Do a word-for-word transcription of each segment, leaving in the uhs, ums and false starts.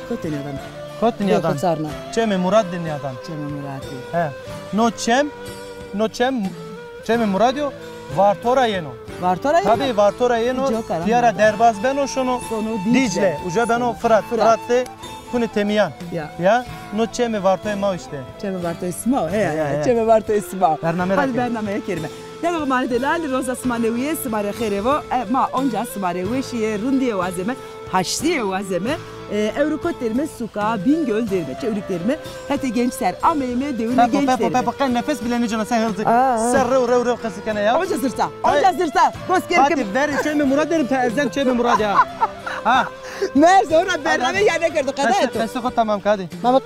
Kotê nîyadan. Kotê nîyadan. Çemê Murad de nîyadan. Çemê Muradî. He. No çem, no çem, Çemê Muradî yo, Varto ra yeno. Varto ra yeno? Tabî, Varto ra yeno. Tîya ra derbaz beno şono Dicle. Uca beno Firat. Firat de kunê Temîyan. Ya. Ya. No çemê Vartoyê ma îşte. Çemê Vartoyê sima o, he, he. Çemê Vartoyê sima o. Bername ra. Hadi bernameye kerime. Nêro ma rê delal, roza sima newîye, sima rê xêrê vo. E, ma onca sima rê weşîye, rindîye wazeme, haştîye wazeme. E, ewro kot derime, Suka, Bingöl derime, Çewlîg derime. Hetê Gençser ameyme, dewine Genç derime. Pepo, pepo, pepo, qe nefes bile nêcena, se hewzî. Aa. Se rew, rew, rew qesî kena ya. Onca zirta, onca zirta. Dost kerdim. Hadi, verê Çemê Murad derim, ta ez dem Çemê Murad ya. Ha. Merz, ora bername ya nêkerdo, qeda eto. Qesê xo tamam ke, hadi. Mama, e,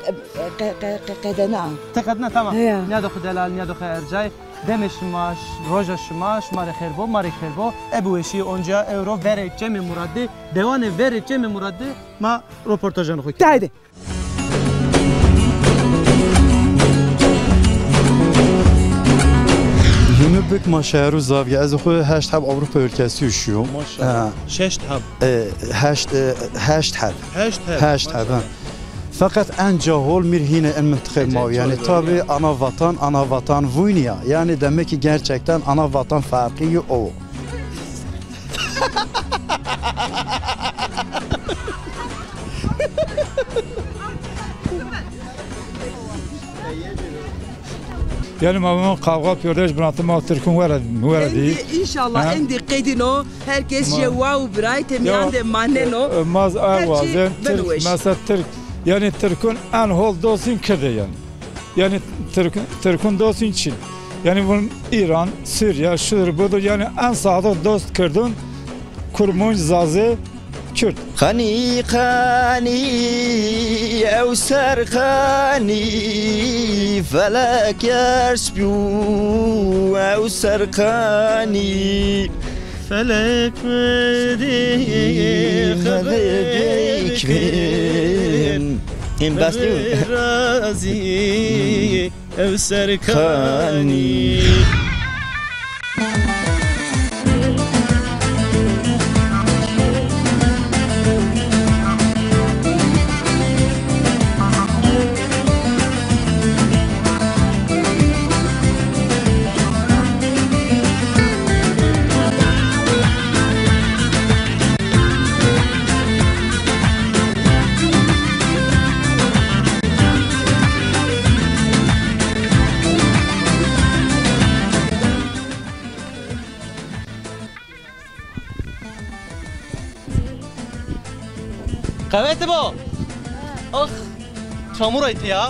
qe-, qe-, qe-, qedena. Ti qedena, tamam. Heya. Nîyadoxê delal, nîyadoxê ercay. Demê şima, ş-, roja şima, şima rê xêr bo, ma rê xêr bo. Ebe weşîye onca ewro verê Çemê Muradî, dewanê verê Çemê Muradî ma roportajanê xo kerd. De haydi. Yunubik ma şehru zavge, ez xo heşt heb Avrupa ülkesi üşüyor. Maşallah. Ha. Şeşt heb. E, heşt, e, heşt heb. Heşt heb. Heşt heb, ha. Maşallah. Feqet en cahol mir hîne en mintiqê ma. Yanî tabî ana vatan, ana vatan vûynî ya. Yanî demek ki gerçekten ana vatan farkı yo o. Yanî ma bimon kavga pêrdej binatî ma Tirkûn were, were dî. Endî înşallah, ha? Endî qedîno, herkes jê wa û birayê tê mîyan de maneno. E, e, ma ez wazên, Tirk, mesela Tirk, yanî Tirkûn en hol dostîn Kird ê yanî. Yanî Tirk, Tirkûn dostîn çin. Yanî vûn Îran, Sûrîye, şudur budur, yanî en sadık dost Kirdûn, Kurmunc, Zazê, Kürd. Qenî, qenî, ew ser qenî, felek ers bû, ew ser qenî. Felek vedî xebek bin, in bes nîyo. Razî. Ew ser qenî. Qewete bo. Ax. Çamur aytî ya.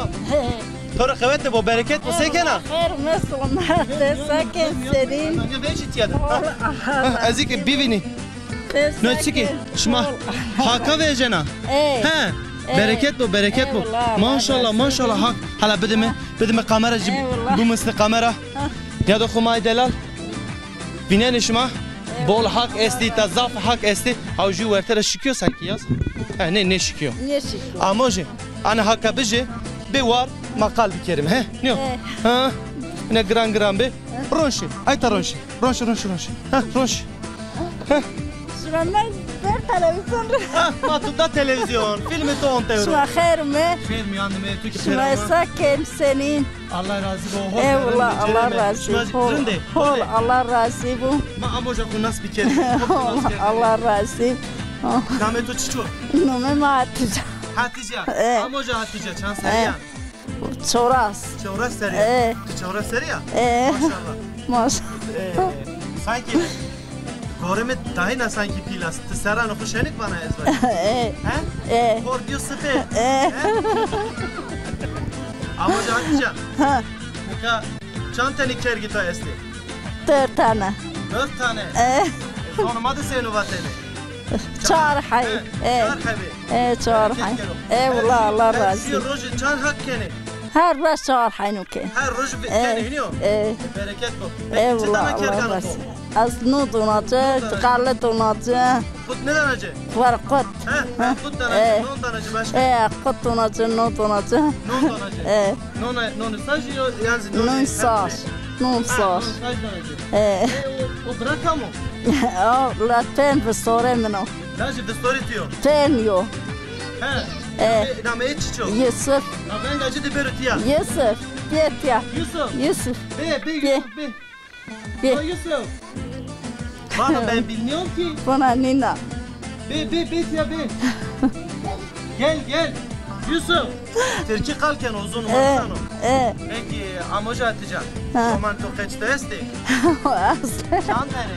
To rê qewete bo, bereket bo, se kena? Xêr, meslan, te sakin senin. Ya ben jî tîya de. Ha, ezî ki bivînî. No çiki? Şima Haka vejena? Ey. He. Bereket bo, bereket bo. Eyvallah, Allah razî bo. Maşallah, maşallah, Hak. Hala bidime, bidime kamera jî bûmisne kamera. Ya da xumay delal. Vînenê şima. Eyvallah. Bol Hak estî, ta zaf Hak estî. Haw jû werte ra şikîyo sankî yaz. He, ne, ne şikîyo. Ne şikîyo. Amo jî. Ana Haka bijê, bê war, ma qal bikerîme, he? Nîyo? He. Ha? Ne giran giran bê. Ronşî. Ay ta ronşî. Ronşî, ronşî, ronşî. Ha, ronşî. Şima mi ver televîzyon ra. Ah, ma tu da televîzyon, fîlmê to on tewro. Şima xêr ame. Xêr mîyan de me, tu kî xêr ame. Şima sakin senin. Allah razî bo. Eyvallah, Allah razî bo. Hol, Allah razî bo. Ma amoja xo nas bikerî. Allah razî bo. Namê to çiço? Namê mi Hatîce. Hatîce. E. Amoja Hatîce, çand serrî ya? Çoras. Çoras serrî ya. E. Ti çoras serrî ya? E. Maşallah. Maşallah. E, sankî gorê mi dahîna sankî pîl a. Ti serranê xo şenik vana ez vajî. E. He? E. Xor bîyo sipê. E. He? Amoja Hatîce. Ha. Nika çand tenî kergî to estê? Dört tane. Dört tane? E. E, zonê ma de seyno vatene? Çar hay. He, e, çar hebê. E, çar hay. Eyvallah, Allah razî. Her rojê çar hak kenê? Her roj çar hay no ke. Her roj kenê, hînî yo? E. Bereket bo. Eyvallah, Allah razî. Ez no dona ci, qale dona ci. Qut ne dana ci? Ver qut. He, he, qut dana ci, non dana ci, başka? E, qut dona ci, non dona ci. Non dana ci. E. Nona, nonê saj yo, yan zî nonê... Non saj. Non saj. Ha, non saj dana ci. E. E, o, o bira kam o? O, la ten vistorê min o. Lajê vistorê tu yo? Ten yo. He. E. Namê, nameyê çiço? Yusuf. Na venga ci de bêro tiya. Yusuf. Bê tiya. Yusuf. Yusuf. Bê, bê, bê. Yusuf, bê. Bê. Ha, Yusuf. Vana ben bilmiyorum ki. Vana nîna. Bê, bê, bê tiya bê. Gel, gel. Yusuf. Tirkî qal keno, uzun, e, vazeno. E. Peki, amoja Hatice. Ha. Roman to qeç de estê? Est. Çand tene?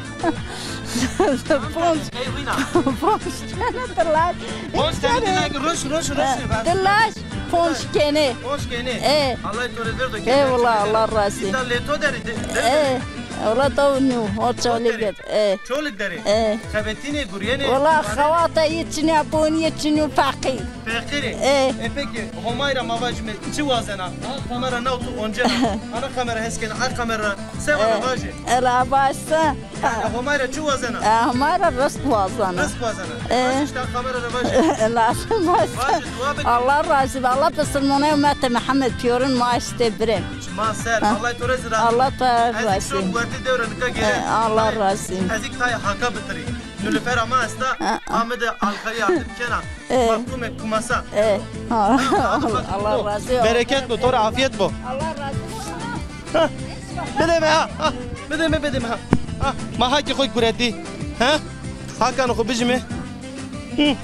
Ponc. Ey, wina. Ponc tene, ti laş. Ponc tene, ti laş, roş, roş, roş. Ha, ti laş, ponc kenê. Ponc kenê. E. Allah to rê verdo. E, wala, Allah razî. Îta lê to derî, de, de. E. Wala to nîyo, o Çolîg derî. E. Çolîg derî. E. Xebetînê, gurîyenê. Wala xewata yê çinî ya, bonî yê çinî yo, feqîr. Feqîrî. E. E, peki, Homay ra ma vajîme çi wazena? Ha, kamera naw tu oncena. Ana kamera hes kena, ay kamera se vana vajê. Ela vajse. Yanî Homay ra çi wazena? E, Homay ra rizq wazena. Rizq wazena. E. Vajî îşte kamera ra vajê. Ela vajse. Vajê, dua bike. Allah razî be. Allah bisilmonê ummetê Muhammed pîyorin ma estê birê. Ma ser, Allah to rê zî razî. Allah to rê razî. Ez ik şon wertê dewre nika gêrê. E, Allah razî. Ez ik tayê Haka bitirî. Nilufera ma esta, ha, ha. Ame de alkarî artık kena. E. Bak kume kumasa. E. Ha. Allah razî olsun. Bereket bo, to rê afiyet bo. Allah razî olsun. Ha. Bide mi ha? Ha. Bide mi, bide mi ha? Ha. Ma Hakê xo guretî. Ha? Hakanê xo bijîme. Hı.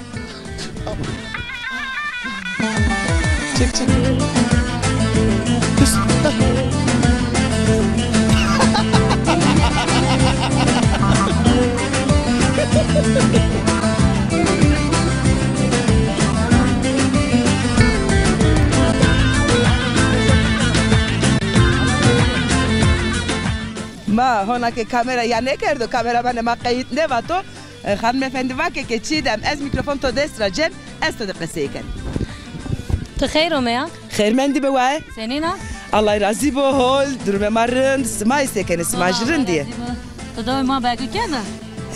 Çek, çek. Düz. Ma hona ke kamera ya nêkerdo, kameramanê ma qeyît nêvato. E, xanim efendî, vake ke Çîdem, ez mîkrofon to dest ra cem, ez to de qesey ken. Ti xeyr omeya. Xeyrmendî be waye. Senîn a? Allah razî bo, hol, durumê ma rind, sima ise kenê, sima jî rindî yê. Ti dewê ma begû kena?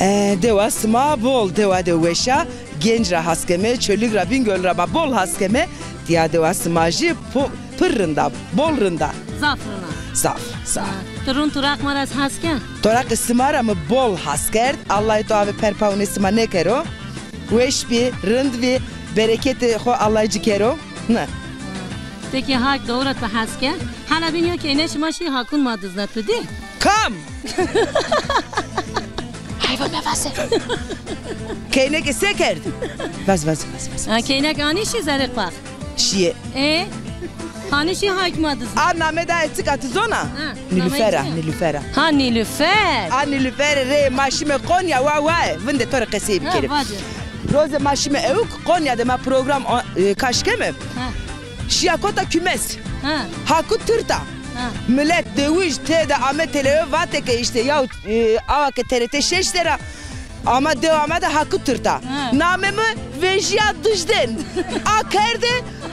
E, dewa sima bol, dewa de weş a, Genc ra has keme, Çolîg ra, Bîngol ra ma bol has keme, tiya dewa sima jî po-, pir rind a, bol rind a. Zaf rind a. Zaf, zaf. Ha, ti rind toraq ma ra has ke? Toraqê sima ra mi bol has kerd. Allahê to avê perpawnê sima nêkero. Weş bî, rind bî, bereketê xo Allah ci kero. Ne. Ha. Peki Hak dewra to has ke? Hela bîn yo keynê şima şî Hakun ma dizna, tu dî? Kam? Heyva mevase. Keyneke se kerd? Vaz, vaz, vaz, vaz. Ha, keyneke anî şî zerê qax. Şîye. E? Hanî şî Hak ma diz. A name daye çik a ti zona? Ha, Nilüfer a, Nilüfer a. Ha, Nilüfer. A Nilüfer rê ma şîme Konya, wa wa, vinde to rê qesey bikerim. Ha, vacî. Roze ma şîme ewk, Konya de ma program, e, kaş keme. Ha. Şîya kota kümes. Ha. Haku tirta. Ha. Milet dewij têde ame telewe vate ke îşte yaw, e, awa ke T R T şeş de ra ama dewa ma de Haku tirta. Ha. Name mi vejîya Dijden. A kerde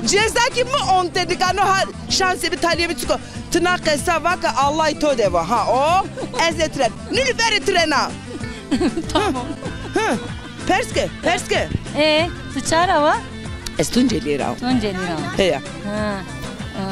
ceza kî mi onte, nika no ha şansê mi, talîyê mi çik o. Ti na qesa vake, Allahî to de va. Ha o, ez nêtiren. Nilüferî tirena. Tamam. Hı. Pers ke, pers ke. E, ti ça ra wa? Ez Tuncelî ra. Tuncelî ra. Heya. Ha. Ha.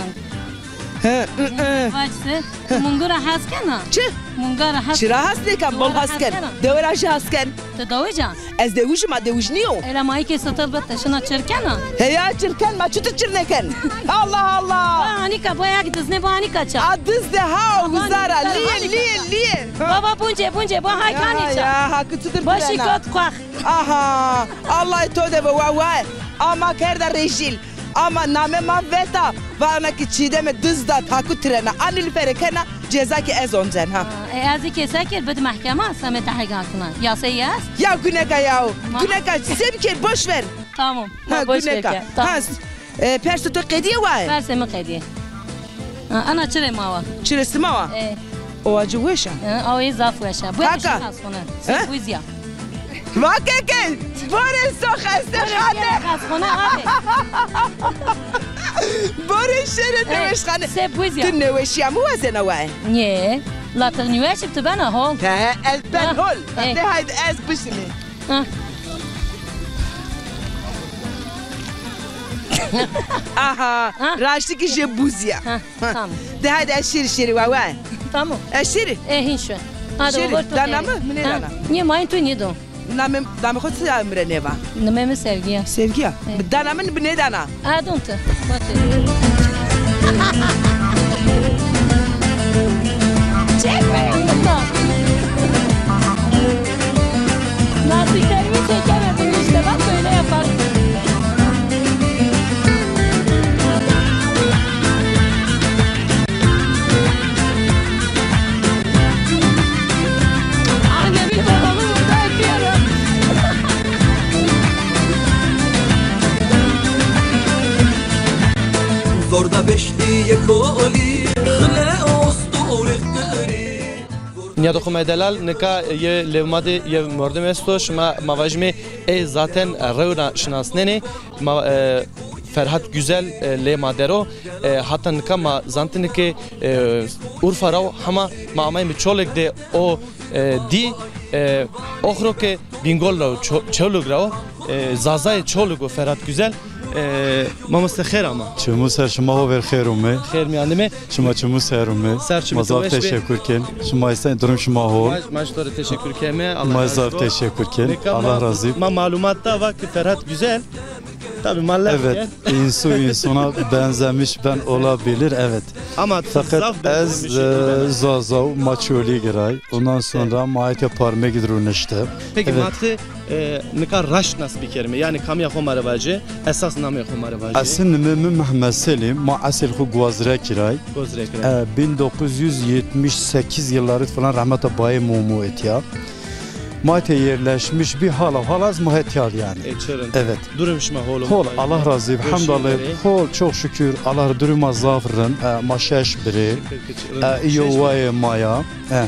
Hı, hı, hı. Vac se, ti Mungu ra hes kena? Çi? Munga ra hes. Çira has nêken, bol has ken. Dewe ra jî has ken. Ti dewij a? Ez dewij im, a dewij nîyo. Ela ma îkê setel bete şina çir kena? Heya, çir ken, ma çitur çir nêken? Allah Allah. Ba anika, ba yak diznê, ba anika ça? A diz de ha, uza ra, lîye, lîye, lîye. Baba bunce, bunce, ba hay kanî ça? Ya, ha, küçüdür. Başî kot kuax. Aha, Allah to de be, wa wa. Ama kerda rejîl. Ama name ma veta. Vana ki Çîdeme diz da, Haku tirena. A Nilüferî kena, ceza ki ez oncen ha. E, ez kê se kir, bid mehkema, semê tehek hakina. Yasayî est? Ya guneka ya. Guneka, se bikir, boş ver. Tamam. Ha, boş ver. Guneka. Tamam. Ha, e, persê to qedîye waye? Persê mi qedîye. Ha, ana çirê ma wa. Çirê sima wa? E. O acı weş a? Hı, o zaf weş a. Bu Kaka. Xasxone. He? Buzya. Vake ke, borê so xestexane. Borê xasxone abi. Borê şerê nêweşxane. Se buzya. Tu nêweşîya mi wazena waye? Nê. La ti nêweş tu bena hol. He, ez ben hol. De haydi ez bişimî. Ha. Aha, raştî ki jê buzya. Ha, tamam. De haydi ez şêrî şêrî wa wa. Tamam. Ez şêrî. E, hin şu. Hadi şêrî, dana mi? Mi nêdana. Nê, mayîn tu nêdo. Namê, namê xo çi ya, mi rê nêva? Namê mi Sevgi ya. Sevgi ya. Evet. Dana min bi nêdana. Adon ti. Bate. Çekme yanımda. Lastiklerimi çekemedin işte. Bak böyle yapar. Annemi babamı burada öpüyorum. Zorda beşliye koli, xile ostu rexteri. Nîyadoxê ma yê delal, nika yê lê ma de yê merdim esto, şima ma vajîme ê zaten rew ra şinasnenê. Ma, e, Ferhat Güzel, e, lê ma der o. E, hata nika ma zantine ke, e, Urfa ra o, hema ma amayme Çolîg de o, e, dî, e, oxro ke Bîngol ra o, Ço-, Çolîg ra o, e, Zazayê Çolîg o Ferhat Güzel. E, mamoste xêr ama. Çimû ser, şima ho ver xêr ûmê. Xêr mîyan de me. Şima çimû ser ûmê. Ser çimû. Ma zaf teşekkür ken. Şima esen, durum şima hol. Ma, ma ji to re teşekkür keme. Allah razı olsun. Ma zaf teşekkür ken. Allah razı olsun. Ma malumat da va ki Ferhat Güzel. Tabii ma laf ken. Evet, insu insuna benzemiş ben olabilir, evet. Ama fakat zaf ez, benzemiş, e, Zaza, ma Çolîg ra. Ondan sonra ma ete parmegî de rûnişte. Peki, evet. Ma ti, e, nika raşt nas bikerime. Yani kamîya xo ma re vace, esas namê xo ma re vace. Esil nimê mi Mehmet Selim, ma esil xo Gozrekî ra. Gozrekî ra. E, bin dokuz yüz yetmiş sekiz yılları falan rahmeta bayê Momo etiya. Ma ete yerleşmiş bir hala, hala ez ma ete yani. E, çirin. Evet. Durum şima hol o? Hol, Allah razı olsun. Hamdallah. Hol, çok şükür. Allah, durum ma zaf rind. E, ma şeş birê. E, yo wayê ma ya. E,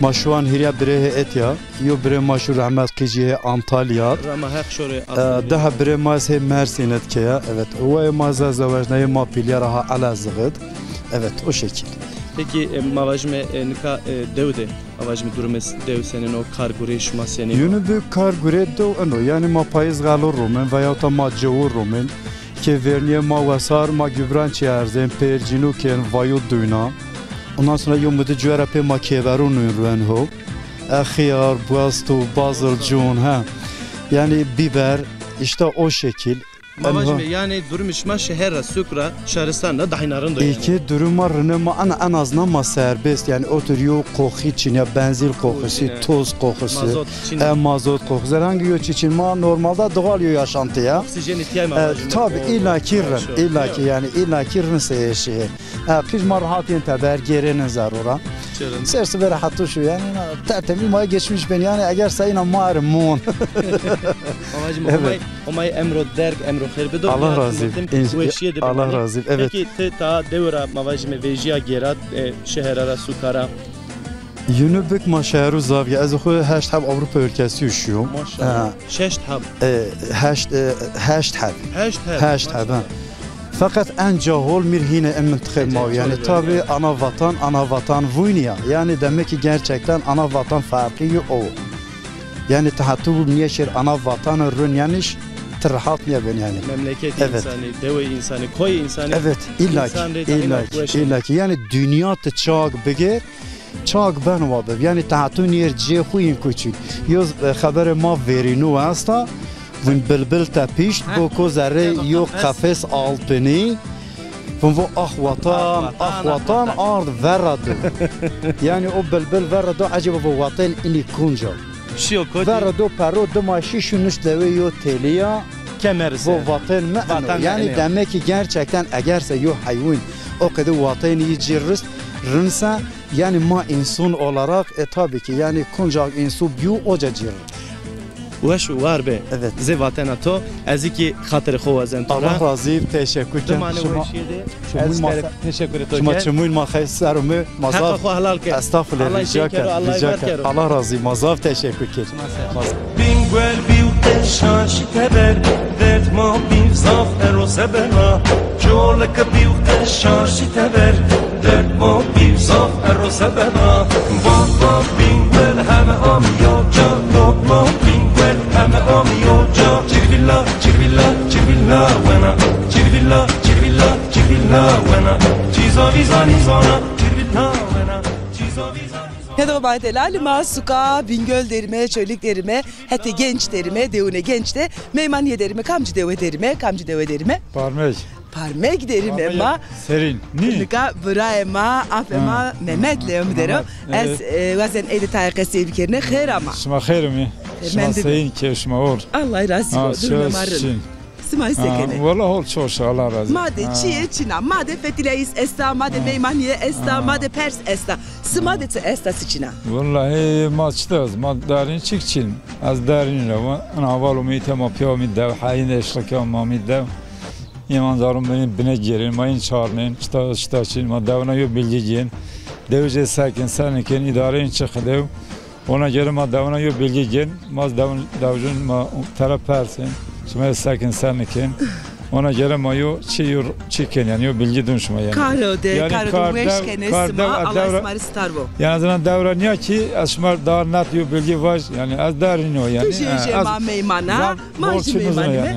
ma şu an hîrya birê hê etiya. Yo birê ma şu rahmet qîcî hê Antalya. Rama Heq şorê. E, daha birê ma ez hê Mersin etke ya. Evet. Wayê ma ez zewecnayê, ma pîlya ra ha Elazığ id. Evet, o şekil. Peki, e, ma vajime, e, nika, e, dew de. Ma vajime durumê dew senên o, kar gurê şima senên o? Yunî bi kar gurê dew eno, yanî ma payîz xelo romên veyahut da ma cewo romên, ke vernîye ma wesar, ma gübran çi erzên, pêrcînû kên, vayo duyna. Ondan sonra yo midi cuwe ra pê ma kêverû nûn ruwen ho. E, xiyar, buesto, bazilcûn, he. Yanî biber, işte o şekil. Ma vajime, yanî durumê şima şeher ra, sûk ra, şaristan ra daha hîna rind o yanî? Eke duruma rine ma en, en azından ma serbest, yanî otur yo qoxî çin ya, benzîn qoxusu, toz qoxusu, mazot çin, e, mazot qoxusu. Herhangi yo çî çin, ma normalde doğal yo yaşantı ya. Oksijeni tiyay ma vajime. E, tabii, illaki rind, illaki yanî, illaki rind se yaşîye. E, qîc ma rahat yên teber, gêrênin zerura. Ser sibê rahat o şu yanî, tertemiz ma geçmiş ben yanî, eger sayına ma erê mon. Ma vajime, evet. Homay Homay emro derg, emro xêr bido. Allah razı olsun. Weşîye de. Allah razı olsun. Evet. Peki ti ta dewe ra ma vajime vejîya gêra, e, şehera ra, sûka ra? Yunî bik ma şeheru zaf ya. Ez xo heşt heb Avrupa ülkesi şiyo. Maşallah. Ha. Şeşt heb. E, heşt, e, heşt heb. Heşt heb. Heşt heb, ha. Fakat en ca hol mi rê hîne en mintiqê ma. Yanî tabii ana vatan, ana vatan vûnî ya. Yanî demek ki gerçekten ana vatan farkı yo o. Yanî ti hetû nîyeşêr ana vatanî rûn yanîş, ti rahat nîyebên yanî. Memleketê însanî, dewê însanî, koyê însanî. Evet, îlla ki, îlla ki, îlla ki. Yanî dinya ti çag bigêr, çag ben wa bib. Yanî ti hetû nîyêr cê xu în kuçî. Yo, e, xeberê ma verînû esta, vûn bilbil tepişt, bo ko zerrê yo qefes alpinî. Vûn vo ah watan, ah watan, ard verra do. Yanî o bilbil verra do, eceba vo watan inî kunca. Şiyo kotî? Verra do perro, dima şî, şû nişt dewê yo têlî ya. Kemer ser. Vo vatên mi eno. Yanî demek ki gerçekten eger se yo heywûn o qede vatên yi ci rist, rinse, yanî ma însun olarak, e, tabii ki yanî kuncak însu bîyo oca ci rin. Weş û war be. Evet. Zê vatena to. Ez ki xatirê xo wazen to ra. Allah razî, teşekkür ken. Dimanê weşîye de. Çimûn ma se-, teşekkür to. Şima çimûn ma xey ser ûmê, ma zaf. Heqa xo helal ke. Estağfurullah, rica ken, rica ken. Allah razî, ma zaf teşekkür ken. Bingwel bîw qe şaşî teber, derd ma bîw zaf ero sebena. Coleke bîw qe şaşî teber, derd ma bîw zaf ero sebena. Bak bak Bingwel heme amîyo ca, bak bak Bingwel heme amîyo ca. Çirvilla, çirvilla, çirvilla wena. Çirvilla, çirvilla, çirvilla wena. Çîza vîza nîzana, çirvilla wena. Çîza vîza nîzana. Delalî ma suka Bingöl derîme, Çolîg derîme, hetê Genç derîme, dewunê Genç de, Meymanîye derîme, kamcî dewe derîme, kamcî dewe derîme? Parmeg. Parmeg derîme ma. Serîn. Nî? Nika birayê ma, afê ma Mehmet Lew mi der o. Ez, e, wazen ey de tayê qesey bikerîne, xêr ama. Şima xêr imî. Şima seyîn, keyf şima or. Allah razî bo. Durumê ma rind. Sima se kenê? Wela hol çoş, Allah razî. Ma de çîyê çin a. Ma de fetileyîs esta, ma de meymanîye esta, ma de pers esta. Sima de çi esta, çi çin a? Wellahî ma çi de ez, ma darîn çik çin. Ez darîn ra, ina heval omî te ma pîya omî dew, heyîn eşliqe ma omî dew. Îman zarûn binî bine gêrên, ma în çarnên, çita, çita çin, ma dewna yo bilgî gên. Dewijê sekin, senikên, îdareyên çi qidew. Ona göre ma dewna yo bilgî gên, ma dew-, dewjin ma tera persên, şima sekin, senikên. Ona göre ma yo çi yo çi kên, yanî yo bilgî dun şima yanî. Karo de, yanî karo de weş kenê sima, Allah sima rê star bo. Yanî azından dewra nîya ki, ez şima daha net yo bilgî vaj, yanî ez derîn o yanî. Tu jî jê ma meymana, ma jî meymanîme.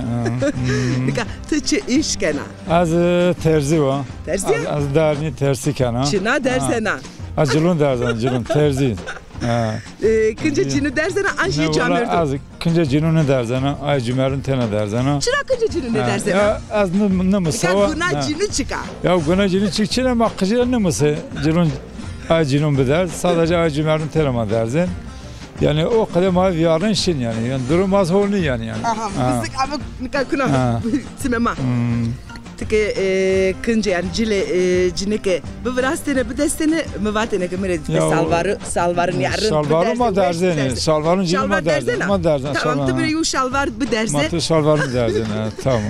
Nika tu çi îş kena? Ez, e, terzî wa. Terzî? Ez, ez darînî terzî kena. Çina derzena? Ez cilûn derzena, cilûn, terzî. Ha. E, kincê cinû derzena, an jî camêrdo? Ez kincê cinû nêderzena, ay cumerdin têna derzena. Çira kincê cinû nêderzena? Ya, ez nî, nî misewa. Guna cinû çik a? Ya guna cinû çik çin a, ma qijî nî mise. Cilûn ay cinûn biderz, sadece ay cumerdin têna ma derzên. Yanî o qede ma vîyarên şin yanî. Yanî durum az hol nî yanî yanî. Aha, bizdik abi nika kuna çime ma. Ti ke, e, kincê, yanî cilê, e, cinike bivirastêne, bidestêne, mi vatêne ke mi rê salvarû, salvarû nîya rind biderzê, weş biderzê. Şalvarûn cinî ma derzena. Ma derzena. Tamam, ti mi rê yew şalvar biderzê. Ma ti şalvar biderzena, tamam.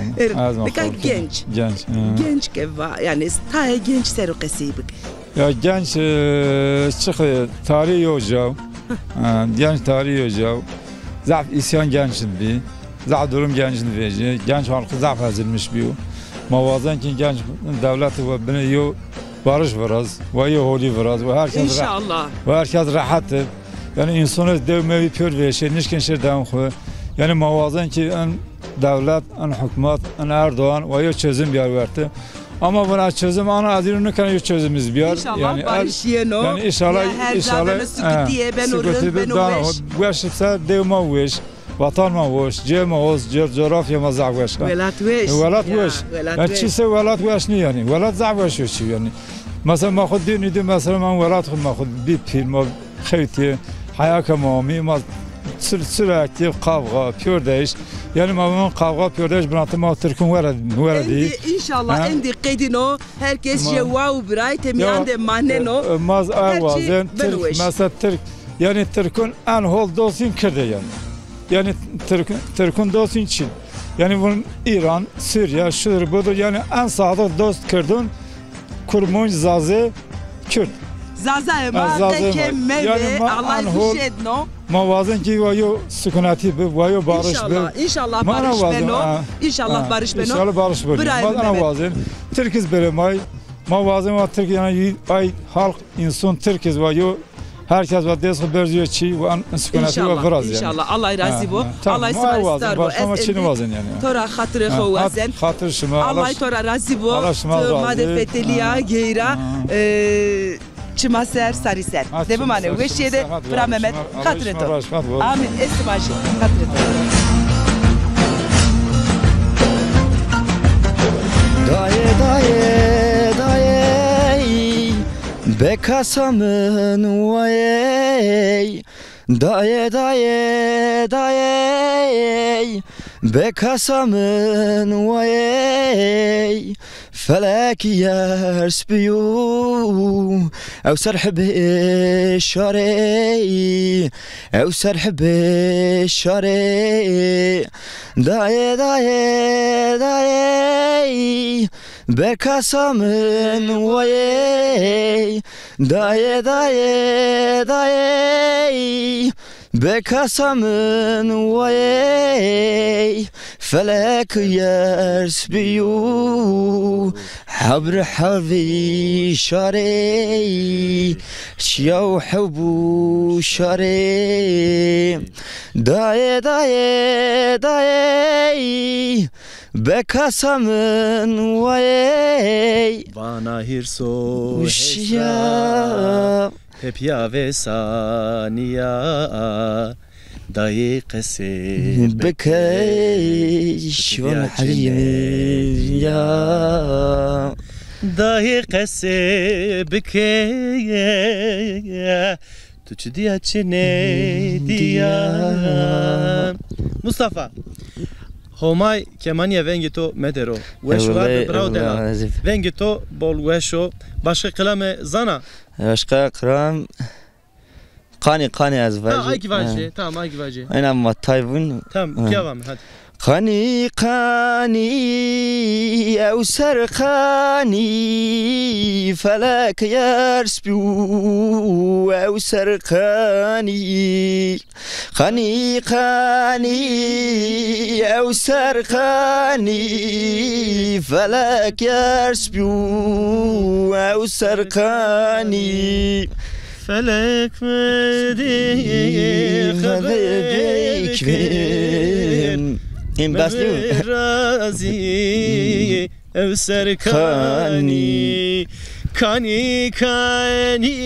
Nika genç. Genç. Genç ke va, yanî tayê genç ser o qesey bike. Ya genç, e, çi qe, tarîh yo caw. E, genç tarîh yo caw. Zaf îsyan genç bî. Zaf durum genç vejî. Genç halkî zaf ezilmiş bîyo. Ma wazen ki genç dewlet ve binê yo barış viraz, ve yo holî viraz, ve herkes re-, ve herkes rehet. Yanî însanê dew mewî pêr vêşê, nişkên şêr dewan xwu. Yanî ma wazen ki en dewlet, en hukmat, en Erdoğan ve yo çözüm biyar wertê. Ama buna çözüm ana ez îro nikena yo çözüm iz biyar. Înşallah yanî barış yeno. Yanî înşallah, her înşallah, sukutîye beno rind, beno weş. Weş ise dew ma weş. Vatan ma weş, cê ma weş, cê, coğrafya ma zaf weş. Welat weş. Welat weş. Yanî çîse welat weş nî yanî. Welat zaf weş yo çi yanî. Mesela ma xwu dîn îdî, mesela ma welat xwu ma xwu bî pîl ma xewtî, heya ke ma amî, ma sür-, sürekli kavga, pêrdeyiş. Yanî ma vûn kavga, pêrdeyiş binatê ma Tirkûn were, were dî. Endî înşallah, endî qedîno, herkes jê wa û birayê te mîyan de maneno. E, e, ma ez ay wazen, Tirk, mesela Tirk, yanî Tirkûn en hol dostîn Kird ê yanî. Yanî Tirk, Tirkûn dostîn çin. Yanî vûn Îran, Sûrîye, şudur budur, yanî en sadık dost Kirdûn, Kurmunc, Zazê, Kürd. Zazayê ma, qe kem mevê, Allah huşedno. Ma wazen ki wa yo sukunetî bi, wa yo barış bi. Înşallah, înşallah barış beno. Înşallah barış beno. Înşallah barış beno. Birayê mi Mehmet. Ma wazen. Tirk iz berê may. Ma wazen wa Tirk yanî ay halk, însan Tirk iz wa yo Herkes va dest xo berziyo çî, va en sukunetî va viraz yanî. Înşallah. Allah razî bo. Allah sima rê star bo. Ez endî to ra xatirê xo wazen. Xatir şima. Allah to ra razî bo. Allah şima razî. Ma de fetelîya, geyra, e, çima ser, sarî ser. De bimane weşîye de, bira Mehmet, xatirê to. Amîn. Ez sima jî xatirê to. Dayê, dayê, dayê. Be kasa min wayey, dayê, dayê, dayey, be kasa min wayey, felek yers bîyo, ew ser hibê şarey, ew ser hibê şarey, dayê, dayê, dayey, be kasa min wayey, dayê, dayê, dayey, be kasa min wayey, felek yers bîyo, hebr hebî şarey, çiyaw hebû şarey, dayê, dayê, dayey, be kasa min wayey. Vana hîrs û hesra. Tepîya vêsanîya dayê qesê bikey şivan herîmî ya. Dayê qesê bikey tu çi dîya çi nêdîya. Mustafa, Homay kemanîya vengê to medero. Weş û war be, bravo delal. Vengê to bol weş o. Başka kilame zana? Başka kilam. Qanî qanî ez vajî. Ha, ay ki vajî. Tamam, ay ki vajî. Aynen ma tay vun. Tamam, pîya vame, hadi. Qanî qanî ew ser qanî, felek yers bî ew ser qanî. Qanî qanî ew ser qanî, felek yers bî ew ser qanî. Felek mi dî xebek bin. În bes nîyo. Razî ew ser qanî. Qanî. Qanî qanî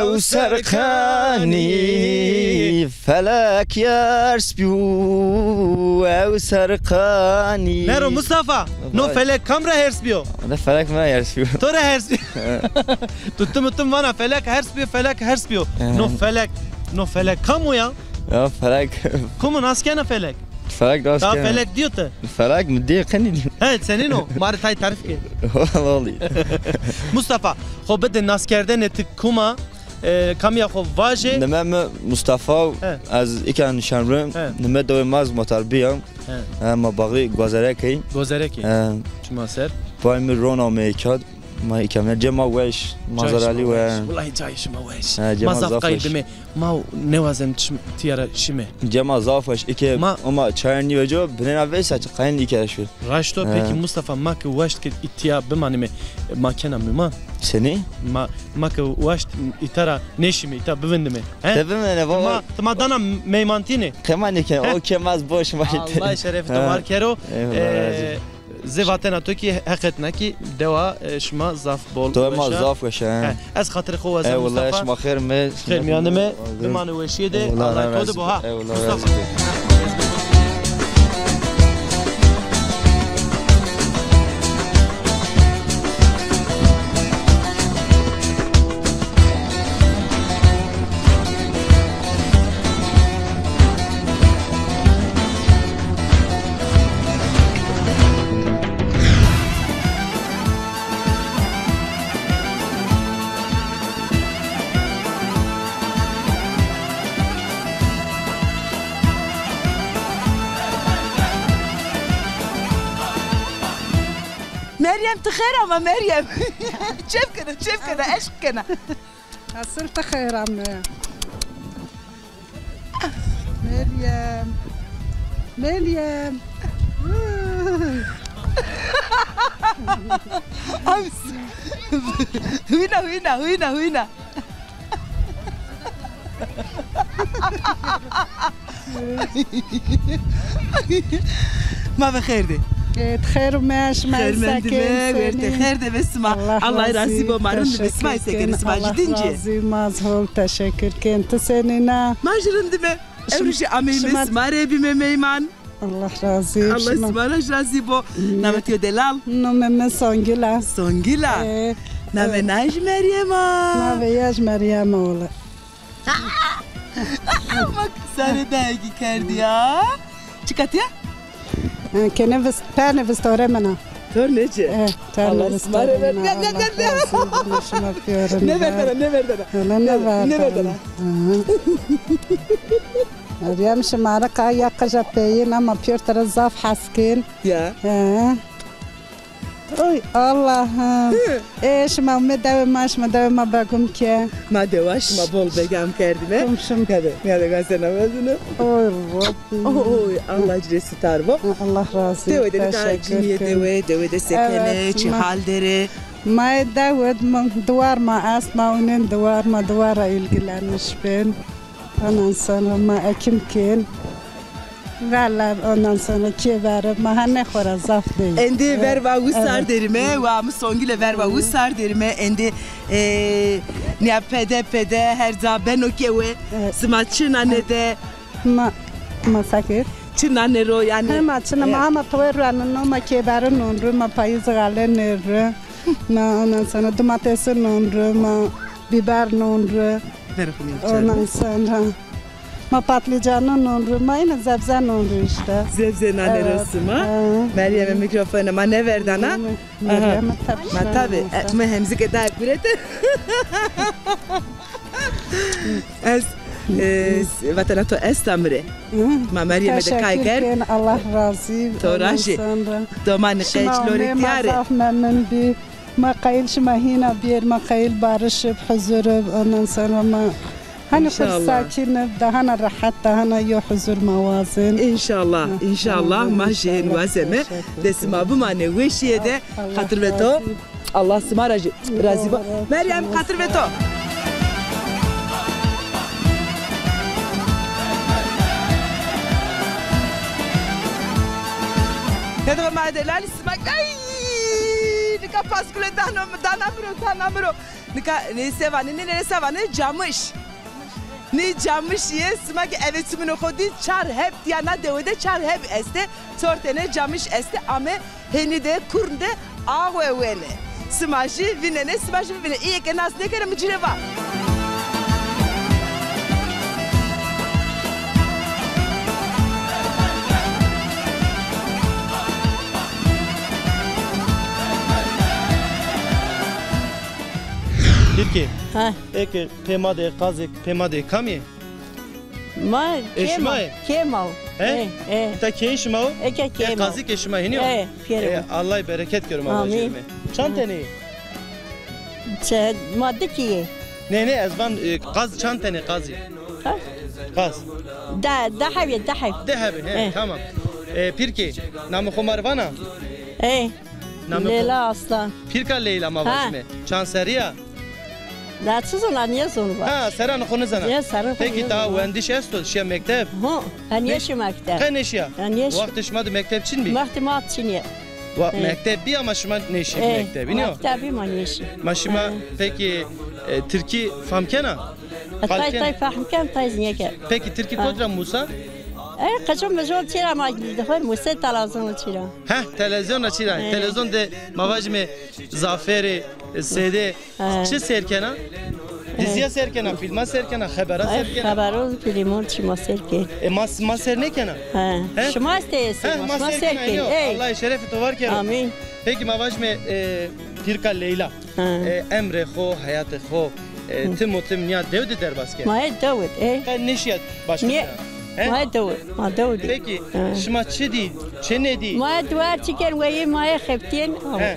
ew ser qanî. Felek yers bî ew ser qanî. Nero Mustafa, no felek kam ra hers bîyo? Ne felek mi ra hers bîyo. To ra hers bîyo. Tu tim tim vana felek hers bîyo, felek hers bîyo. No felek, no felek kam o ya? Ya felek. Kumu nas kena felek? Felek nas kena. Felek dîyo ti? Felek mi dî, qenî dî. He, senîn o? Ma rê tay tarîf ke. Vallahi. Mustafa, xo bide naskerdene ti kuma, e, kamîya xo vaje. Nime mi Mustafa, ez îka nişan rim. Nime dewê ma ez motar bîya. He. He, ma baxrî Gozerek ey. Gozerek ey. He. Çima ser? Pay mi ron ame îka. Ma îka me cê ma weş, ma zaralî we. Wellahî cayê şima weş. He, cê ma zaf qayîl dime. Ma nêwazen çim-, tîya ra şime. Cê ma zaf weş. Îke ma çayê nîveco, binêna veysa çi qayîl îke ra şû. Raşt o, pekî Mustafa, ma ke waşt ke îtya bimanîme, ma kena mîman? Senî? Ma, ma ke waşt îta ra nêşîme, îta bivindime. He? Te bivindine baba. Ti ma, ti ma dana meymantîne. Qe ma nêkena, o ke ma ez boş ma. Allah şerefê to var kero. Eyvallah, razî. Zê vatena to kî heqet na kî dewa, e, şima zaf bol weş a. To ma zaf weş a. He, ez xatirê xo wazen Mustafa. Eyvallah, şima xêr me. Xêr mîyanê me. Bimane weşîye de. Eyvallah, Allah to de bo ha. Eyvallah, Mustafa. Meryem, ti xêr ama Meryem. Çêf kena, çêf kena, eşq kena. Esil ti xêr ame. Meryem. Meryem. Huyna, huyna, huyna, huyna. Ma ve xêr de. E, xêr û me, şima. Xêr mendîme, werte xêr de ve sima. Allah razî bo, ma rind be, sima sekerî, sima jî dinc ê. Allah razî, ma zî hol teşekkür ken. Ti senîn a? Ma jî rind îme. Ewro jî ameyme, sima rê bîme meyman. Allah razî. Allah sima ra jî razî bo. Namê to delal? Namê mi Songil a. Songil a. E, namê nan jî Meryem a. Namê ya jî Meryem oğlu. Bak, sarê dayekî kerdî ya. Çi katî ya? E, kenê vist, pernê vistore min a. Tornê ci. E, pernê vistore min a. Gel, gel, gel, gel. Allah razî bo, şima pîyorin. Nêverdena, nêverdena. Hele nêverdena. Nêverdena. Hı. Meryem, şima rê qaya qija peyîn ama pîyor ti ra zaf hes kên. Ya. He. Oy Allah'ım. Hı. E, şima umê dewê ma, şima dewê ma begum ke. Ma dewa şima bol begam kerdîme. Komşum. Nîyade, nîyade gazena vazine. Oy Rabbi. Oy, Allah ci rê sitar bo. Allah razı. Dewe de ta cinîye dewe, dewe de sekene, çi hal derê? Ma dewe, ma, diwar ma est, ma unen diwar, ma diwar ra ilgilenmiş ben. Ondan sonra ma ekim ken. Valla ondan sonra kêberî ma hanê xora zaf değil. Endê verva wisar derime, wa mi Songule verva wisar derime, endê, e, nia pede pede her ca beno kewe, sima çi nanê de. Ma, ma sakir. Çi nanê ro yani. He, ma çi na, ma ama towe ruanino, ma kêberî non ru, ma payîz xale nê ru. Ma ondan sonra domatesi non ru, ma biber non ru. Ondan sonra ma patlıcanı non ru, ma yine zebze non ru işte. Zebze nanê ro sima. Meryem'e mikrofonu ma nêverdana. Meryem'e tabii. Ma tabii. E, mi hemzike daha gurete. Ez, e, vatena to esta mi rê. Ma Meryem'e de kay kerd. Allah razı. To rajî. Domanî qeç lorî tîyare. Ma zaf memnun bi. Ma qayîl şima hîna bîyer, ma qayîl barişib, huzurib, ondan sonra ma hani xwu sakin ib, daha na rehet, daha na yo huzur ma wazin. İnşallah, inşallah, ma jî hên wazeme. De sima bimanê weşîye de, xatir ve to. Allah sima ra jî razî bo. Meryem, xatir ve to. Tede ma delalî sima kay. Nika paskule dano, dana mi ro, dana mi ro. Nika nê se vanê, nê, nê se vanê, camiş. Nê camiş yê, sima ki eve çimino xo dî, çar heb tîya na dewe de çar heb estê, çor tenê camiş estê, ame hênî de, kurn de awe wenê. Sima jî vînenê, sima jî vînenê. Îyê ke nas nêkena mi ci rê va. Tirkî. Ha. Eke pê ma de qazê, pê ma de kamî? Ma Kemal. Kemal. He? E, e. Îta keyê şima o? Eke Kemal. E, qazî ke şima hînî yo? E, piyero. E, Allah bereket kero ma vajîme. Çand tenê? Çe, ma di kî yê. Nê, nê, ez van, e, qaz çand tenê qazî? Ha? Qaz. De, de hebê, de heb. De hebê, he, tamam. E, pîrkê, namê xo ma rê vana? E. Namê xo? Leyla Aslan. Pîrka Leyla ma vajîme. Çand serrî ya? Na çi zona, nêzon va. Ha, serranê xo nêzana. Nê, serranê xo nêzona. Peki daha wendiş esto, şiya mekteb? Ho, ez nêşî mekteb. Qe nêşiya? Ez nêşî. Wextê şima de mekteb çin bî? Wextê ma çin yê. Wa-, mekteb bî ama şima nêşî mekteb, nîyo? Mekteb bî ma nêşî. Ma şima peki, e, tirkî fam kena? E, tay tay fehm ken, tay zî nêken. Peki tirkî kot ra musa? E, qeço meco çira ma xo musê televîzyona çira. Heh, televîzyona çira. Televîzyon de ma vajîme Zaferî, e, Sêdê, çi sêr kena? Dizîya sêr kena, fîlma sêr kena, xebera sêr kena? Xebero, fîlmon çî ma sêr kên. E, ma, ma sêr nêkena? He. Şima estê, ma sêr kên. Ey. Allah şerefê to var kero. Amîn. Peki ma vajîme, e, pîrka Leyla. E, emrê xo, heyatê xo, e, tim û tim nîya dew de derbas kerd? Ma yê dew de, e. Qe nêşiya başka? He? Ma yê dew de, ma dew de. Peki, şima çi dî, çi nêdî? Ma yê duar çi kên, weyî ma yê xebitîyên. He.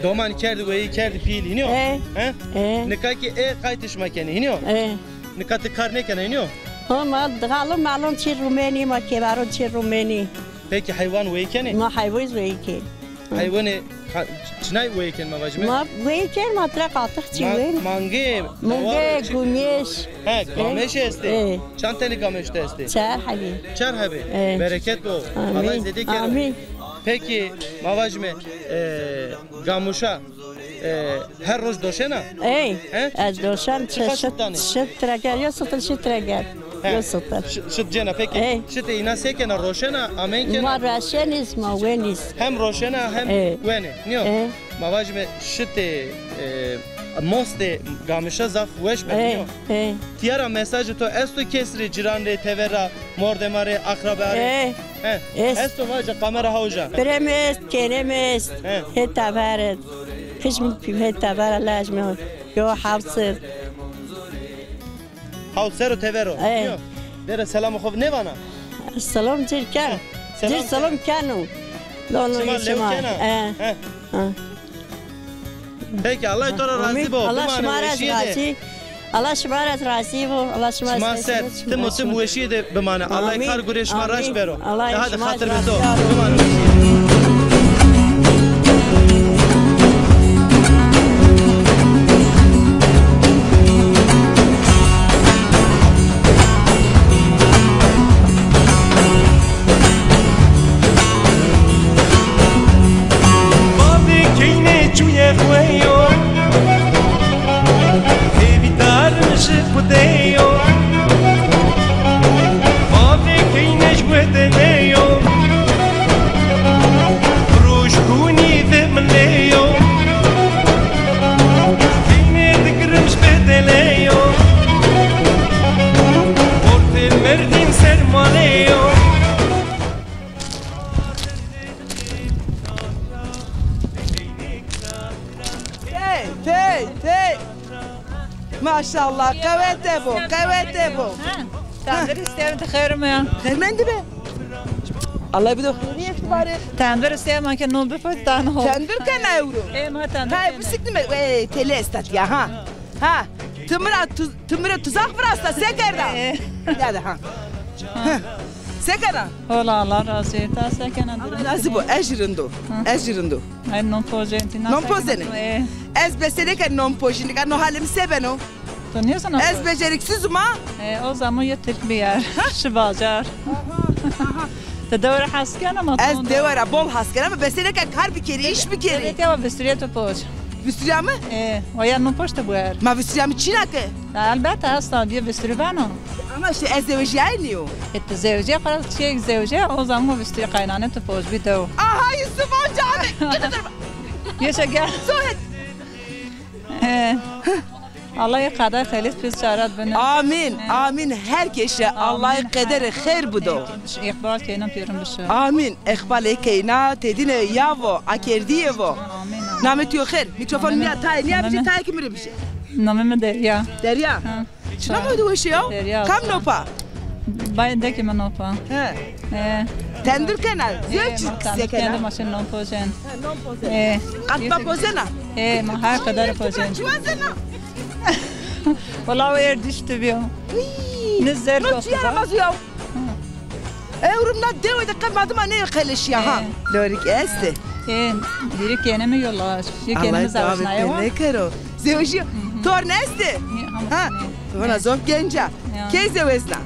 Doman kerdî, weyî kerdî pîl, hînî yo? E. He? E. Nika kî ê qaytê şima kenê, hînî yo? E. Nika ti kar nêkena, hînî yo? Ha, ma dixalon malon çî rumenî, ma kêvaron çî rumenî. Peki heywan weyî kenê? Ma heywan weyî kên. Heywanê, ha, çinay weyî kên ma vajîme? Ma weyî kên, ma tira qatix çî wên. Mangê, mangê, gumêş. He, gamêş estê. E. Çand tenê gamêş de estê? Çar hebî. Çar hebî. E. Bereket bo. Amîn. Allah zêde kero. Amîn. Peki, ma vajîme, e, gamuşa, e, her roj doşena? Ey, ez doşen, çi şit, şit tira ger, yo sitil şit tira ger. Yo sitil. Şit cena, peki. Ey. Şitê îna se kena, roşena, amen kena? Ma roşenîz, ma wenîz. Hem roşena, hem wenê. Nîyo? Ey. Ma vajîme şitê, e, mostê gamuşa zaf weş beno, nîyo? Ey. Tîya ra mesajê to esto kes rê, ciran rê, tever ra, mordema rê, akraba rê? Ey. He. Est. Esto vaja kamera hawja. Birê mi est, kênê mi est. He. Hê tever est. Qij mi hê tever a, laj mi yo hawsir. Haw ser o tever o. E. Yo. Dere selamê xo nêvana? Selam cir ken. Cir selam keno. Lon lon şima. Şima lew kena? E. He. Peki, Allah to ra razî bo. Allah şima ra razî. Allah şima ra razî bo. Allah şima ser tim û tim weşîye de bimane. Allah kar gurê şima raşt bero. Hadi xatir bi to. Bimane weşîye. Hey! Maşallah, qewete bo, qewete bo. Ha, tenduristî de xeyr mi ya? Xeyrmendî be. Allah bido xeyrî îftîbarê. Tenduristî ma ke no bifit tano. Tendur kena ewro. E, ma tendur kena. Tay bisikli mi? Ey, tele estat ya, ha. Ha, ti mi ra tu-, ti mi ra tuzak virasta, se kerda? E. Ya da, ha. Ha. Se kena? Ola, Allah razî, ta se kena? Allah razî bo, ez jî rind o. Ha. Ez jî rind o. Ay, non pojentî, non pojene. E. Ez besenêke non pojî, nika no halê mi se beno? To nêzana. Ez beceriksiz ma. E, o zaman ya Türk bir yer. Şu bacar. Aha, aha. Te dewe ra hes kena ma. Ez dewe ra bol hes kena, ama besenêke kar bikerî, iş bikerî. Evet, ya visturiya to poj. Visturiya mi? E, o ya non poj te buer. Ma visturiya mi çîna ke. Ya, elbette, hasta bir visturi beno. Ama işte ez zewejîyaye nîyo. E, te zewejîya, xora çîyek zewejîya, o zaman o visturi qaynane to poj bir dew. Aha, Yusuf amca abi. Yaşa gel. Sohbet. E, Allah qeder xelis biz çarat bine. Amin, amin. Her keşe Allah qederê xeyr bido. İqbal keyna pîrin bişo. Amin. Îqbalê keyna tedîne ya vo, akerdîye vo. Amin, amin. Namê tu yo xêr. Mikrofon nîya tayê, nîya bije, tayê ki mi rê bije. Namê mi Derya. Derya. Ha. Çina moydu weşe ya? Derya. Kam nopa? Bay dekê mi nopa. He. He. Tendur kena, zewç se kena. Tendur kena, ma şin non pozen. He, non pozen. He. Qatma pozena? He, ma her kadar pozen. Çi wazena? Wala o er düştü biyo. Ne zer. No çi yaramaz ya? Ewrim na dewe de qe ma dima nêyo qeleşîya ha. Lorik estê? E, biri kêne mi yo laş. Yê kêne mi zewejnaye wa. Allah nêkero. Zewejîyo. Torn estê? Ha, vana zof genc a. Key zewezna?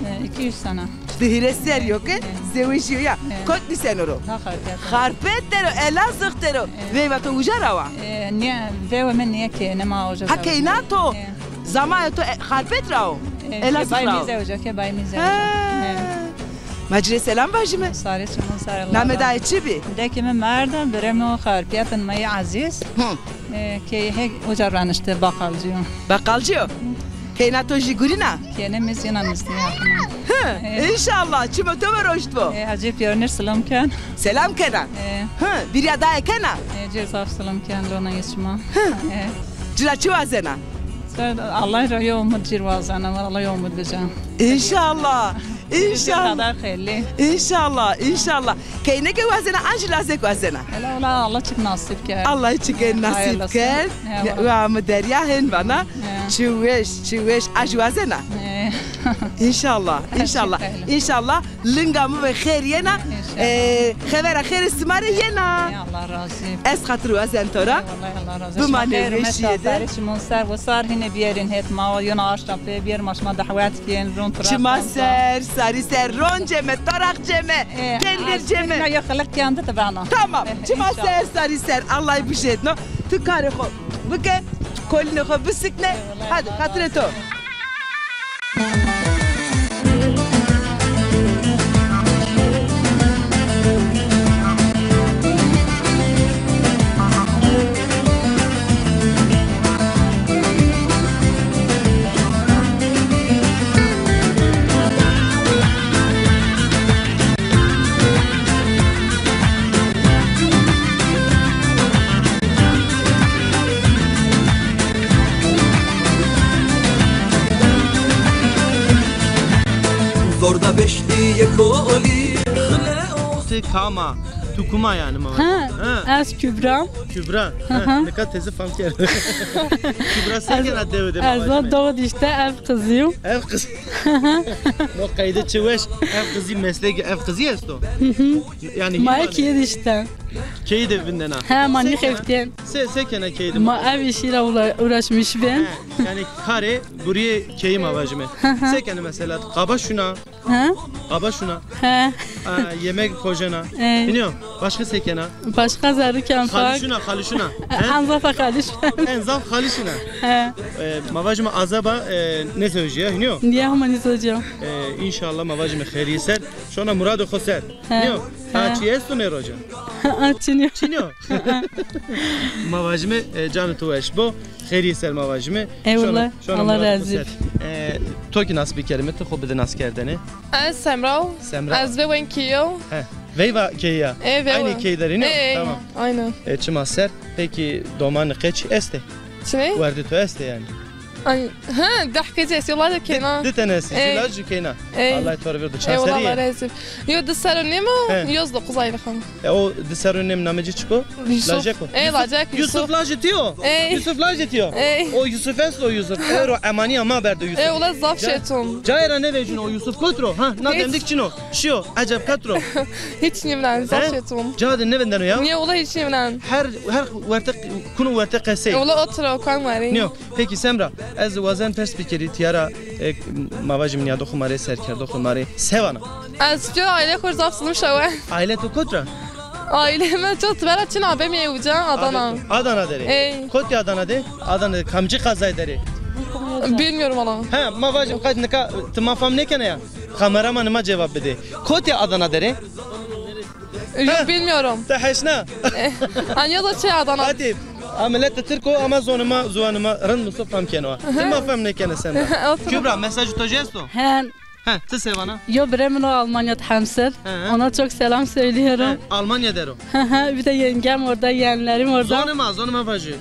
E, iki üç sene. Di hîrê ser yo ke zewejîyo ya. Kot nîseno ro? Ha, Xarpêt. Xarpêt der o, Elazığ der o. Veyva to uca ra wa? E, nîye, veyva mi nîye kêne ma uca. Ha, keyna to. Zamayo to, e, Xarpêt ra o? E, Elazığ ra o? Ke bay mi zewca, ke bay mi zewca. Ha. E. Ma ci rê selam vajîme. Sarê çimun sar. Namê dayê çi bî? Dekê mi Merda, birê mi o Xarpêtin ma yê ezîz. Hı. E, key hek uca ranişte baqalcî yo. Baqalcî yo? Keyna to jî gurîna? Kêne mi zî yena nizdî ya. Hı, e, înşallah. Çimo to mi roşt bo. E, acê pîyonîr silam ken. Selam kena. E. Hı, bîrya dayê kena? E, cê zaf silam ken, lona yê şima. Hı. E. Ci ra çi wazena? Ser Allah ra yo umut cir wazena, Allah yo umut bica. Înşallah. Înşallah. Xelî. Înşallah, înşallah. Keyneke wazena, an jî lazek wazena? Ela wala Allah çik nasip kerd. Allah çik nasip kerd. Wa mi Derya hên vana. Çi weş, çi weş, a jî wazena. Înşallah, înşallah. Înşallah. Linga mi ve xêr yena. E, xevera xêrê sima rê yena. Ey, Allah razî. Ez xatir wazen to ra. Ey, wallahî Allah razî. Bimanê weşîye de. Sarê çimun ser, wisar hînê bîyerîn het ma, yona aşta pê bîyer ma şima dehwet kên, ron tu. Çima ser, sarî ser, ron ceme, toraq ceme, pendir ceme. Ya xelek kîyan de te bana. Tamam. Çima ser, sarî ser. Allah bişêtno. Tu karê xo bike, kolînê xo bisikne. Hadi, xatirê to. Zor da beşlîye kolî. Ti kam a? Tu kum a yanî ma? Ha, ez Kübra. Kübra. Ha, nika teze fam kerd. Kübra se kena dewe de? Ez va Doğu işte ev qizî yo. Ev qiz. No qeyde çi weş, ev qizî meslek, ev qizî esto? Hı hı. Yanî ma keyî de işte. Keyî de vindena. Ha, ma nîxeftên. Se, se kena keyî de? Ma ev işî ra uğra-, uğraşmış ben. Ha, yanî karê gurîyê keyî ma vajime. Hı hı. Se kena mesela, qaba şuna? Ha? Qaba şuna. He. A, yemek pojena. E. Hînî yo? Başka se kena? Başka zerrî ken fak. Xalî şuna, xalî şuna. He? En zaf xalî şuna. En zaf xalî şuna. He. E, ma vajime azaba, e, nêzewjîya, hînî yo? Nîye hema nêzewjîya. E, înşallah ma vajime xeyrî ser. Şona muradê xo ser. He. Hînî yo? He. Ha, çi esto nê roja? Ha, çinî yo. Çinî yo. Ma vajime, e, canê to weş bo. Xeyrî ser ma vajime. Eyvallah. Şona, şona Allah razî. E, to kî nas bikerime, ti xo bide nas kerdene. Ez Semra. Semra. Ez Veyva keyî yo. He. Veyva keyî ya. E, Veyva. Aynı keyî der î, no? E, e, tamam. Aynı. E, çima ser. Peki domanî qeç estê? Çi? Werdê to estê yanî? Ay, ha, deh kesî estê, yola de kena. Di, di tene estê, ey, jû laj jû keyna. Ey. Allah to rê verdo. Çend serrî yê? Yo di serr û nêm o, he, yo zî dokuz aylık o. E, o di serr û nêm namê ci çik o? Yusuf. Lajek o. Ey, Yusuf, lajek, Yusuf. Yusuf lajê to yo? Ey. Yusuf lajê to yo? Ey. O Yusuf esto, o Yusuf. Ewro emanîya ma berdo Yusuf. Ey, wela zaf şêt o. Cayê ra nêvejîno o Yusuf kot ro? Ha, na demdik çin o. Şîyo, eceb kot ro? Hiç nêvînen, zaf şêt o. Ca de nêvindeno ya? Nê, wela hiç nêvînen. Her, her werte, kuno werte qesey. Wela otur o, kan warê. Nîyo. Pekî Semra, ez wazen pers bikerî tîya ra, e, ma vajî nîyadoxê ma rê, serkerdoxê ma rê se vana? Ez pîyor aîlê xo rê zaf silim şewe. Aîlê to kot ra? Aîlê mi çok tibera çin a, bemî uca Adana. Adana der ê? Ey. Kotî Adana de? Adana de kamcî qezay der ê? Bilmiyorum valla. He, ma vajî qet nika ti ma fam nêkena ya. Kameramanê ma cewab bidê. Kotî Adana der ê? Yok, bilmiyorum. Ti heşna. Anya da şey Adana. Hadi. A milet de Tirk o ama zonê ma, ziwanê ma rind muso fam keno. Ti ma fam nêkena Semra. Otur. Kübra, mesajê to jî esto? Hen. He, ti se vana? Yo, birê min o Almanya de hemsir. He. Ona çok selam söylüyorum. He, Almanya der o. Hı hı, bir de yengem orada, yeğenlerim orada. Zonê ma, zonê ma vajî.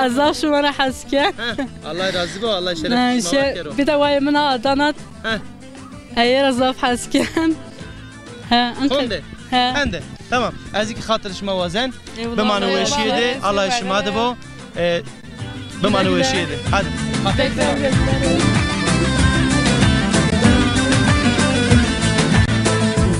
Ez zaf şima ra hes ken. He, Allah razî bo, Allah şeref şima ver kero. Bir de wayê min a Adana. He. Ey ra zaf hes ken. He, enke. Honde. He. Hende. Tamam. Ez kî xatir şima wazen. Eyvallah. Bimane weşîye de, Allah şima de bo. E, bimane weşîye de. Hadi. Bekle.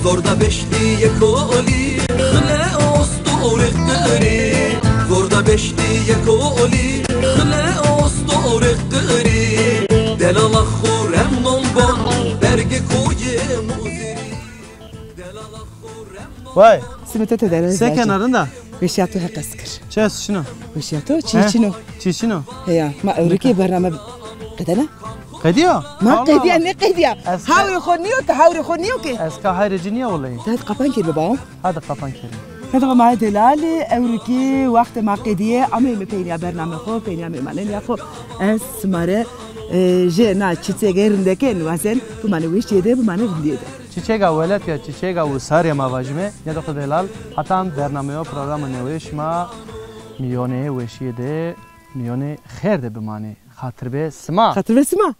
Zorda beşlîye kolî, xile ostorê qirî. Zorda beşlîye kolî, xile ostorê qirî. Delala xo remnon bon, bergê koyê muzirî. Delala xo remnon. Vay. Simete te dere. Se kena, rind a? Weşîya to Heq ez kir. Çi ez şino? Weşîya to çi çino? Çi çino? Heya, ma ewrikê bername qedena. Qedîya? Ma qedîya, ne qedîya? Hawrê xo nîyo ki, hawrê xo nîyo ki. Ez ka hayrê ci nîya wuleyî. Hadi qapan kir baba. Hadi qapan kir. Hadi ma delalî, ewrikî wextê ma qedîye, ameyme peynîya bername xo, peynîya mêmanenîya xo. Ez sima rê, e, jê na çîçegê rindeke niwazen, bimane weşîye de, bimane rindîye de. Çîçega welat ya, çîçega wisarê ma vajîme, nîyadoxê delal, hatan bernameyo programa newê şima mîyonê weşîye de, mîyonê xêr de bimanê. Xatir be sima. Xatir be sima.